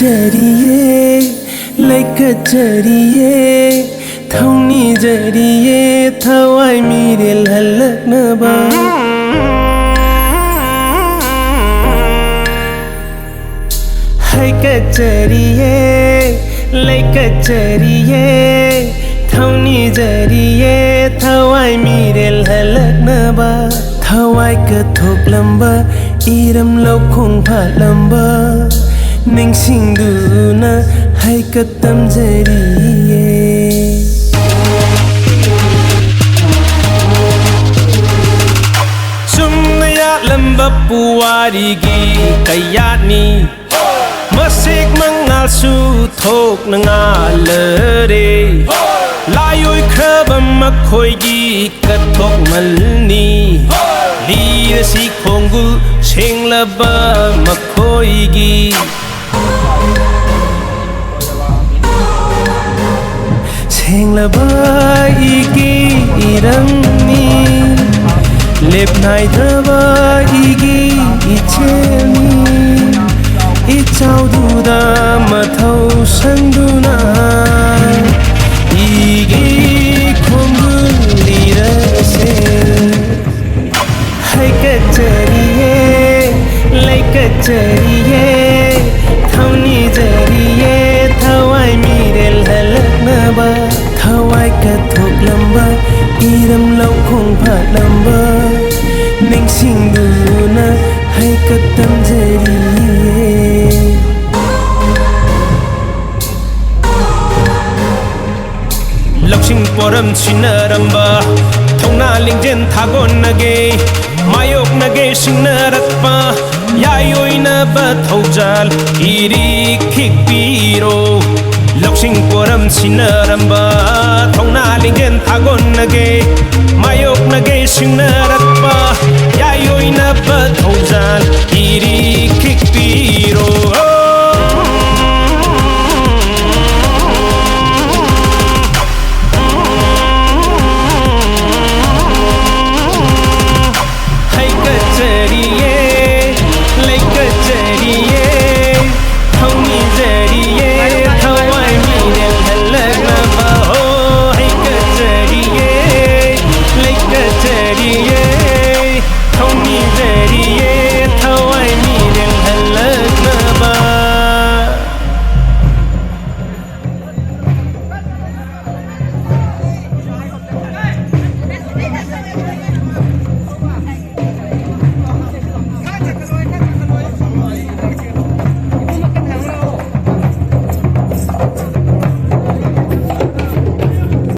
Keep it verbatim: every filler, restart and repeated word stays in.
ꯆꯔꯤꯌꯦ, ꯂꯩꯀꯠꯆꯔꯤꯌꯦ, ꯊꯧꯅꯤꯖꯔꯤꯌꯦ, ꯊꯋꯥꯏ ꯃꯤꯔꯦꯜ ꯍꯜꯂꯛꯅꯕ꯫ ꯍꯩꯀꯠꯆꯔꯤꯌꯦ, ꯂꯩꯀꯠꯆꯔꯤꯌꯦ, ꯊꯧꯅꯤꯖꯔꯤꯌꯦ, ꯊꯋꯥꯏ ꯃꯤꯔꯦꯜ ꯍꯜꯂꯛꯅꯕ꯫ ꯊꯋꯥꯏ ꯀꯠꯊꯣꯛꯂꯝꯕ, ꯏꯔꯝ ꯂꯧꯈꯣꯡ ꯐꯥꯠꯂꯝꯕ, ꯅꯤꯡꯁꯤꯡꯗꯨꯅ ꯍꯩꯀꯠ ꯇꯝꯖꯔꯤꯌꯦ꯫ ꯆꯨꯝꯅ ꯌꯥꯠꯂꯝꯕ ꯄꯨꯋꯥꯔꯤꯒꯤ ꯀꯌꯥꯠꯅꯤ, ꯃꯁꯦꯛ ꯃꯉꯥꯜꯁꯨ ꯊꯣꯛꯅ ꯉꯥꯜꯂꯔꯦ꯫ ꯂꯥꯏꯑꯣꯏꯈ꯭ꯔꯕ ꯃꯈꯣꯏꯒꯤ ꯀꯠꯊꯣꯛꯃꯜꯅꯤ, ꯂꯤꯔꯁꯤ ꯈꯣꯡꯒꯨꯜ ꯁꯦꯡꯂꯕ ꯃꯈꯣꯏꯒꯤ꯫ ꯁꯦꯡꯂꯕ ꯏꯒꯤ ꯏꯔꯝꯅꯤ, ꯂꯦꯞꯅꯥꯏꯗ꯭ꯔꯕ ꯏꯒꯤ ꯏꯆꯦꯜꯅꯤ꯫ ꯏꯆꯥꯎꯗꯨꯗ ꯃꯊꯧ ꯁꯪꯗꯨꯅ ꯏꯒꯤ ꯈꯣꯡꯒꯨꯜ ꯂꯤꯔꯁꯦ꯫ ꯍꯩꯀꯠꯆꯔꯤꯌꯦ, ꯂꯩꯀꯠꯆꯔꯤꯌꯦ, ꯊꯧꯅꯤꯖꯔꯤꯌꯦ, ꯊꯋꯥꯏ ꯃꯤꯔꯦꯜ ꯍꯜꯂꯛꯅꯕ꯫ ꯊꯋꯥꯏ ꯀꯠꯊꯣꯛꯂꯝꯕ, ꯏꯔꯝ ꯂꯧꯈꯣꯡ ꯐꯥꯠꯂꯝꯕ, ꯅꯤꯡꯁꯤꯡꯗꯨꯅ ꯍꯩꯀꯠ ꯇꯝꯖꯔꯤꯌꯦ꯫ ꯂꯧꯁꯤꯡ ꯄꯣꯔꯝ ꯁꯤꯟꯅꯔꯝꯕ, ꯊꯧꯅꯥ ꯂꯤꯡꯖꯦꯜ ꯊꯥꯒꯣꯟꯅꯒꯦ, ꯃꯥꯌꯣꯛꯅꯒꯦ ꯁꯤꯡꯅꯔꯛꯄ, ꯌꯥꯏ ꯑꯣꯏꯅꯕ ꯊꯧꯖꯥꯜ ꯏꯔꯤꯛ ꯈꯤꯛꯄꯤꯔꯣ꯫ ꯂꯧꯁꯤꯡ ꯄꯣꯔꯝ ꯁꯤꯟꯅꯔꯝꯕ, ꯊꯧꯅꯥ ꯂꯤꯡꯖꯦꯜ ꯊꯥꯒꯣꯟꯅꯒꯦ, ꯃꯥꯌꯣꯛꯅꯒꯦ ꯁꯤꯡꯅꯔꯛꯄ,